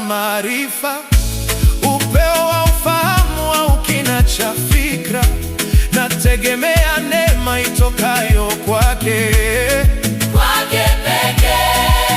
maarifa, upeo wa ufahamu au kina cha fikra. Nategemea neema itokayo kwake. Kwake pekee.